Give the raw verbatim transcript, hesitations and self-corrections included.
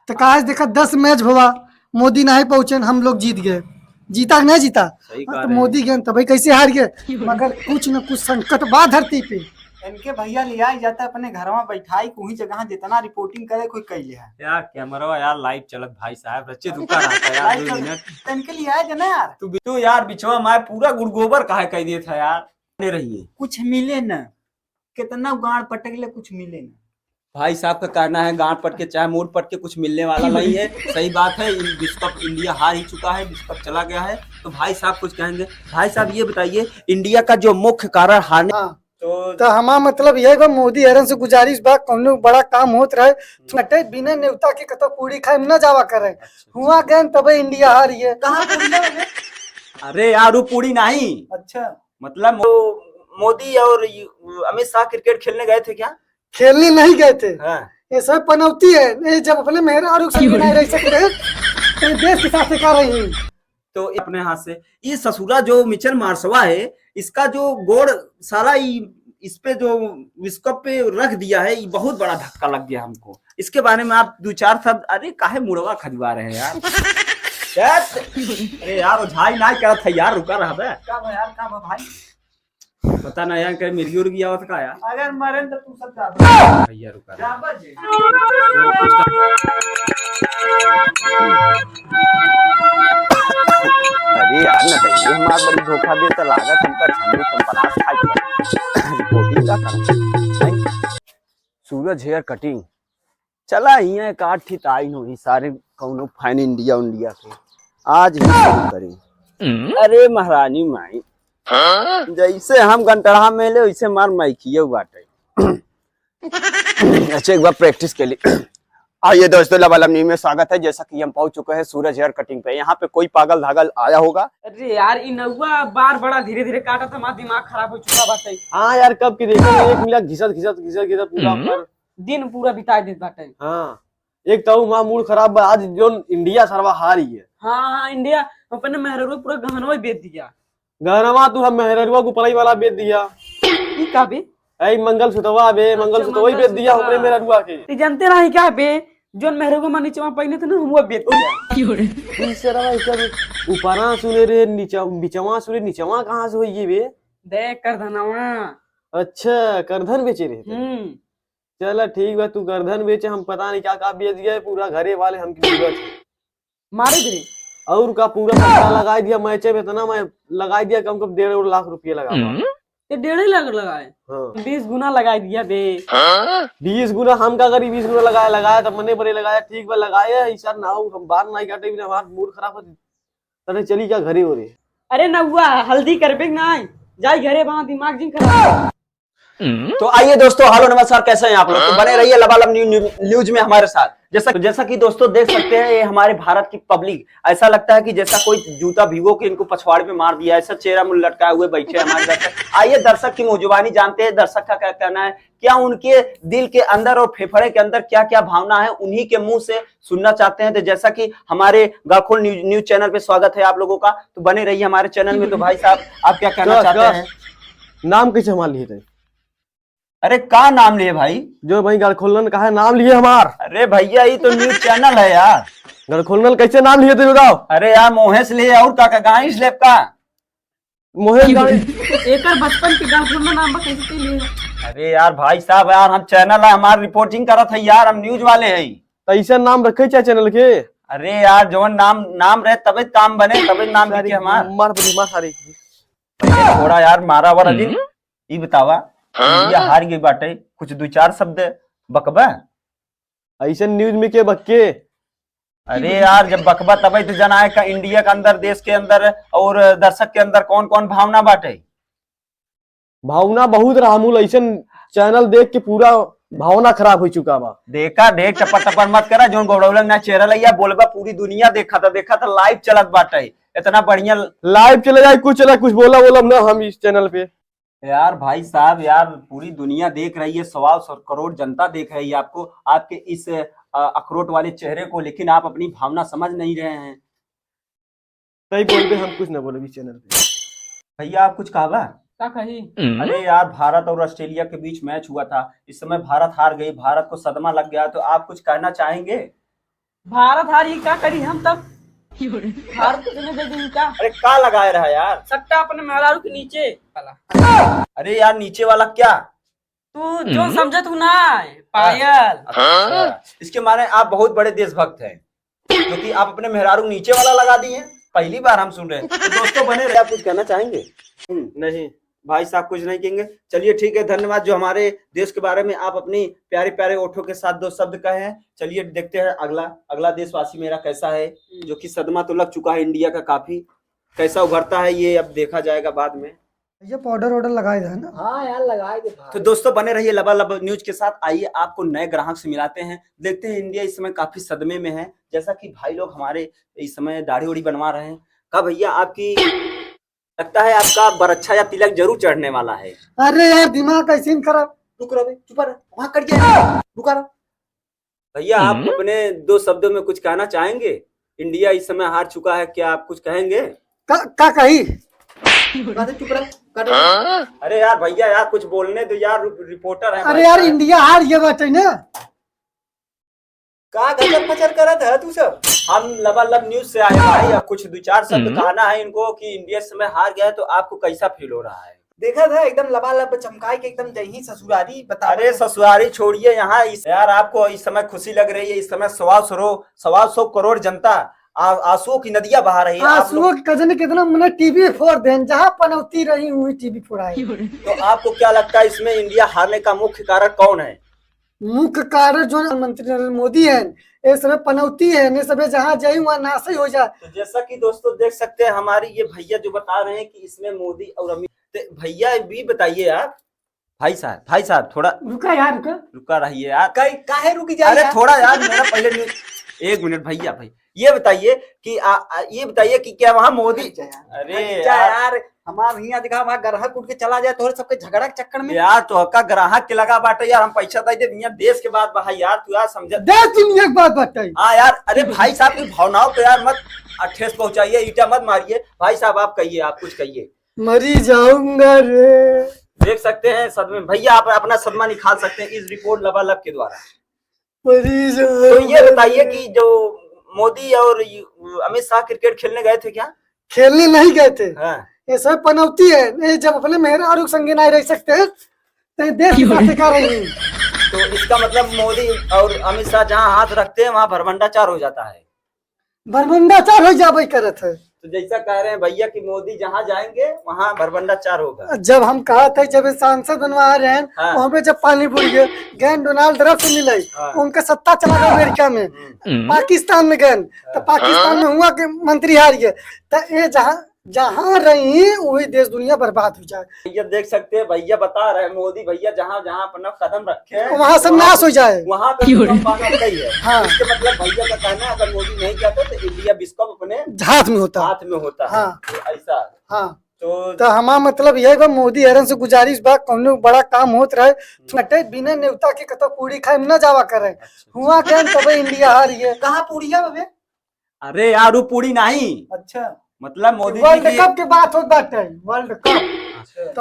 तो काहे देखा, दस मैच भवा, मोदी नाहीं पहुंचेन, हम लोग जीत गए। जीता कि नाहीं जीता? सही हाँ, कह तो रहे मोदी हैं। गए तबे कैसे हार गए? मगर कुछ न कुछ संकट बा धरती पे। इनके भैया लियाई जाता अपने घरवा बैठाई, कोई जगह जितना रिपोर्टिंग करे कोई कैले है। यार कैमरा यार लाइव चलत भाई साहब, रच्चे रुका रहता यार लाइव दो चल-, मिनट। तो इनके लियाई जाना यार। तू भी-, तू यार बिचवा माय पूरा गुड़ गोबर काहे कह दिए था यार? बने रहिए। कुछ मिले न, कितना गांड पटक ले, कुछ मिले न। भाई साहब का कहना है, गांड पटके चाहे मूड़ पटके, कुछ मिलने वाला नहीं है। सही बात है, इन-, विश्व कप इंडिया हार ही चुका है, विश्व कप चला गया है। तो भाई साहब कुछ कहेंगे। भाई साहब ये बताइए, इंडिया का जो मुख्य कारण हारने हाँ। तो तो हमार मतलब यही बा, मोदी हरन से गुजारिश बा, कौनो बड़ा काम होत रहे, हम्म। छठे बिना नेवता के कतौ पूड़ी खाए न जावा करे। अच्छा। हुआ गए तबे इंडिया हारी है। कहाँ पूड़ी ना बने? अरे यार, वो पूड़ी नहीं। अच्छा। मतलब मो-, मोदी और यू-, अमित शाह क्रिकेट खेलने गए थे क्या? खेलने नहीं गए थे। हाँ। ये सब पनौती है। ये जब अपने मेहरारू के संग नहीं रह सकते हैं, तो ये देश के साथ क्या रही? तो अपने हाथ से ये ससुरा जो मिचेल मार्शवा है, इसका जो गोड़ साला ई-, इस पे जो विश्व कप पे रख दिया है, ये बहुत बड़ा धक्का लग गया हमको। इसके बारे में आप दो चार शब्द, अरे काहे मुड़वा खजुआ रहे हैं यार? यार, अरे यार, वो झाई ना करत है यार, रुका रहा बे। का बा यार, का बा भाई? पता ना यार, कहीं मिर्गी उर्गी आवत का यार? अगर मरेन तो तू सब जाबे। भैया रुका। जाबे जे। अरे यार, ना तो ये हमार बड़ी धोखा दे तो लागत हमका झंडू चंपरास खाई पड़। रिपोर्टिंग का करना? नहीं। सूरज हेयर कटिंग। चला, हियाँ एक आठ ठित आई हो, ई सारे कौनो फैन इंडिया उंडिया के। आज ही शुरू करी। अरे महारानी माई, जैसे हम गंटड़हा में ले, वैसे मार माइकियो बाटे। अच्छा, एक बार प्रैक्टिस के लिए। आइए दोस्तों, लबालब न्यूज में स्वागत है। जैसा कि हम पहुंच चुके हैं सूरज हेयर कटिंग पे। यहाँ पे कोई पागल धागल आया होगा। अरे यार, ई नौवा बार बड़ा धीरे धीरे काटत, हमार दिमाग खराब हो चुका बाटे। हाँ यार, कब की देखे, एक मिला घिसत घिसत घिसत घिसत पूरा हम्म। ऊपर। दिन पूरा बिताई देत बाटे। हाँ, एक तो हमार मूड खराब बा, आज जोन इंडिया सरवा हारी है। हाँ, हाँ, इंडिया अपने मेहररुआ पूरा गहनवा बेच दिया। गहनवा तू हम मेहररुआ को पलाई वाला बेच दिया। ई का बे? ऐ मंगलसूत्रवा बे, अच्छा, मंगलसूत्रवा ही बेच दिया मंगलसूत्रवा। हमरे मेहररुआ के। ई जानते नहीं क्या बे, जोन मेहररुआ में नीचवा पहने थे ना, हम वो बेच दिया। क्यों रे? ई सरवा इसका भी ऊपरा सुने रे, नीचा, बिचवा सुने, नीचवा कहाँ से होई ये बे? देख करधनवा। अच्छा, करधन बेचे रहे थे। हम्म। चला ठीक बा, तू करधन बेचे, हम पता नहीं क्या क्या बेच गए, पूरा घरे वाले हमके पूरा मारे गिरे। और का पूरा सट्टा लगाई दिया मैचे में, इतना मैं लगाई दिया, कम कम डेढ़ लाख रुपया लगा बा। हम्म। ये डेढ़ ही लाख लगाए? हाँ। बीस गुना लगाई दिया बे। बीस गुना हम का करी, बीस गुना लगाया, लगाया तो मने बड़े लगाया, ठीक बा लगाया, ई सार नाव हम बार नहीं काटे बिना हमार मूड खराब हो। अरे चली क्या घरे हो रे? अरे नौवा, हल्दी करबे कि नाई? जाई घरे, वहाँ दिमाग जिन खराब। तो आइए दोस्तों, हेलो नमस्कार, कैसे हैं आप लोग? तो बने रहिए लबालब न्यू-, न्यू-, न्यूज में हमारे साथ। जैसा, जैसा कि दोस्तों देख सकते हैं, ये हमारे भारत की पब्लिक, ऐसा लगता है कि जैसा कोई जूता भिगो के इनको पछवाड़े में मार दिया, ऐसा चेहरा मुंह लटकाए हुए बैठे हैं हमारे दर्शक। आइए दर्शक की मुंह जुबानी जानते हैं, दर्शक का क्या कहना है, क्या उनके दिल के अंदर और फेफड़े के अंदर क्या क्या भावना है, उन्हीं के मुंह से सुनना चाहते हैं। तो जैसा कि हमारे गाखोल न्यूज, न्यूज चैनल पे स्वागत है आप लोगों का, तो बने रहिए हमारे चैनल में। तो भाई साहब, आप क्या कहना कस, चाहते कस। हैं? नाम कैसे हमार लिए थे? अरे का नाम लिए भाई? जो भाई गलखोलन का है नाम लिए हमार। अरे भैया, ये तो न्यूज चैनल है यार। गलखोलन कैसे नाम लिए थे बताओ? अरे यार, मोहेश लिए और का, का गाइस लेब का? मोहेश गाड़ी। एकर बचपन के गलखोलन नाम बा, कैसे लिए? अरे यार भाई साहब, यार हम चैनल है, हमार रिपोर्टिंग करत है यार, हम न्यूज वाले हैं। तो ऐसा नाम रखे चाहे चैनल के? अरे यार, जवन नाम, नाम रहे तबे काम बने, तबे नाम सारे बिके हमार। मार बनी, मार सारे। थोड़ा यार मारा वारा दिन। हम्म। ई बतावा, हाँ। इंडिया हार गई बाटे, कुछ दो चार शब्द बकबा? ऐसन न्यूज में के बक्के? अरे यार, जब बकबा तबे तो जनाए का इंडिया के अंदर, देश के अंदर और दर्शक के अंदर कौन कौन भावना बाटे? भावना बहुत रहा मूल, ऐसन चैनल देख के पूरा भावना खराब हो चुका बा। देखा, देख, टपर टपर मत करा, जोन गौड़ौलन ना चेहरा लैया बोलबा, पूरी दुनिया देखा था, देखा था, लाइव चलत बाटे, इतना बढ़िया। लाइव चले जाए, कुछ चला, कुछ बोला, बोला ना हम इस चैनल पे। यार भाई साहब, यार पूरी दुनिया देख रही है, सवा सौ करोड़ जनता देख रही है आपको, आपके इस, अ, अखरोट वाले चेहरे को, लेकिन आप अपनी भावना समझ नहीं रहे हैं। नहीं बोलबे, हम कुछ ना बोलब इस चैनल पे। भैया, आप कुछ कहबा? का कही? अरे यार, भारत और ऑस्ट्रेलिया के बीच मैच हुआ था, इस समय भारत हार गई, भारत को सदमा लग गया, तो आप कुछ कहना चाहेंगे? भारत हारी का करी हम तब? भारत को चले दे दी का? अरे का लगाए रहा यार? सट्टा अपने मेहरारू के नीचे वाला। अरे यार, नीचे वाला क्या? तू जो हम्म। समझे तू ना है, पायल। अच्छा, इसके माने आप बहुत बड़े देशभक्त हैं, जो कि आप अपने मेहरारू नीचे वाला लगा दिए हैं। पहली बार हम सुन रहे हैं। तो दोस्तों, बने रहे। आप कुछ कहना चाहेंगे? हम्म, नहीं। भाई साहब कुछ नहीं कहेंगे। चलिए ठीक है, धन्यवाद जो हमारे देश के बारे में आप अपनी प्यारे प्यारे ओठों के साथ दो शब्द कहे हैं। चलिए देखते हैं अगला, अगला देशवासी मेरा कैसा है, जो कि सदमा तो लग चुका है इंडिया का काफी। कैसा उभरता है ये अब देखा जाएगा बाद में। ये पाउडर वाउडर लगाए दे ना। हाँ यार, लगाए दे भाई। तो दोस्तों, बने रहिए लबालब न्यूज के साथ। आइए आपको नए ग्राहक से मिलाते हैं, देखते हैं इंडिया इस समय काफी सदमे में है। जैसा कि भाई लोग हमारे इस समय दाढ़ी उड़ी बनवा रहे हैं। का भैया आपकी लगता है आपका बरच्छा या तिलक जरूर चढ़ने वाला है। अरे यार, दिमाग कैसे न खराब। रुक रहा बे, चुप रहा, वहाँ कट गया, रुका रहा। भैया, आप हम्म। अपने दो शब्दों में कुछ कहना चाहेंगे? इंडिया इस समय हार चुका है, क्या आप कुछ कहेंगे? का, का कही? बात है, चुप रहा, कट रहा। अरे यार भैया यार, कुछ बोलने दो यार, रिप-, रिपोर्टर है अरे भाई यार, साहब। इंडिया हार गया बाटे ना। का गजब फजर करत है तू सब? हम लबालब न्यूज से आए भाई, अब कुछ दो चार शब्द हम्म। कहना है इनको कि इंडिया इस समय हार गया है, तो आपको कैसा फील हो रहा है? देखा था एकदम लबालब चमकाए के एकदम जय ही ससुरारी बता। अरे ससुरारी छोड़िए, यहाँ इस, यार आपको इस समय खुशी लग रही है, इस समय सवा सौ, सवा सौ करोड़ जनता आ-, आंसुओं की नदियां बहा रही है। आप लोग आंसुओं की कजनी कितना मने टीवी फोड़ देन, जहाँ पनौती रही हुई टीवी फोड़ाई। तो आपको क्या लगता है इसमें इंडिया हारने का मुख्य कारण कौन है? मुख्य कारण जो प्रधानमंत्री नरेंद्र मोदी है, ये सब पनौती है, ये सब जहाँ जाई वहाँ नाश ही हो जाए। तो जैसा कि दोस्तों देख सकते हैं, हमारी ये भैया जो बता रहे हैं कि इसमें मोदी और अमित, ते भैया भी बताइए यार, भाई साहब, भाई साहब थोड़ा रुका यार, रुका। रुका रहिए यार। कई, काहे रुकी जाए अरे यार? थोड़ा यार, मेरा पहले न्यू-, एक मिनट भैया, भाई ये बताइए कि आ, आ, ये बताइए कि क्या वहाँ मोदी, अच्छा यार। अरे अच्छा यार। यार, हमार हियाँ देखा, वहाँ ग्राहक उठ के चला जाए तोहरे सबके झगड़ा के चक्कर में। यार, तो का ग्राहक के लगा बाटे यार, हम पैसा दे दे, हियाँ देश के बात बा यार, तू यार समझ। देश दुनिया के बात बाटे। हाँ यार, अरे भाई साहब की भावनाओं को यार मत ठेस पहुँचाइए, ईंटा मत मारिए। भाई साहब आप कहिए, आप कुछ कहिए। मरी जाऊंगा रे। देख सकते हैं सदमे, भैया आप अपना सदमा निकाल सकते हैं इस रिपोर्ट लबालब के द्वारा। मरी जाऊंगा तो ये बताइए रे। कि जो मोदी और यू-, अमित शाह क्रिकेट खेलने गए थे क्या? खेलने नहीं गए थे। हाँ। ये सब पनौती है। ये जब अपने मेहरारू के संगे नहीं रह सकते हैं, तो ये देश की बातें कर रही हैं। तो इसका मतलब मोदी और अमित शाह जहाँ हाथ रखते हैं, वहाँ भरभंडाचार हो जाता है। भरभंडाचार हो जाबे करत है। तो जैसा कह रहे हैं भैया कि मोदी जहाँ जाएंगे, वहाँ भरभंडाचार होगा। जब हम कहा थे, जब ये सांसद बनवा रहे हैं, हाँ। वहाँ पे जब पानी बुड़ गए, गए डोनाल्ड ट्रंप से मिले, हाँ। उनका सत्ता चला गया अमेरिका में, हम्म। पाकिस्तान में गए, तो हाँ। पाकिस्तान में हुआ कि मंत्री हार गए, तो ये जहाँ, जहाँ रही, वही देश दुनिया बर्बाद हो जाए। भैया देख सकते हैं, भैया बता रहे हैं, मोदी भैया जहाँ, जहाँ अपना कदम रखे हैं, वहाँ सब वहाँ नाश हो जाए। वहाँ पे भूकंप आना तय है। हाँ। इसके मतलब भैया का कहना है, अगर मोदी नहीं जाते तो इंडिया विश्व कप अपने हाथ में होता। हाथ में होता है। हाँ। तो ऐसा। हाँ। तो तो हमार मतलब यही बा, मोदी हरन से गुजारिश बा, कौनो बड़ा काम होत रहे, हम्म। छठे बिना नेवता के कतौ पूड़ी खाए न जावा करे। अच्छा। हुआ क्या तबे इंडिया हार गए। कहाँ पूड़िया बा बे? अरे यार, वो पूड़ी नहीं। अच्छा। मतलब मोदी जी वर्ल्ड की कप के बात होत बाटे, वर्ल्ड कप। अच्छा।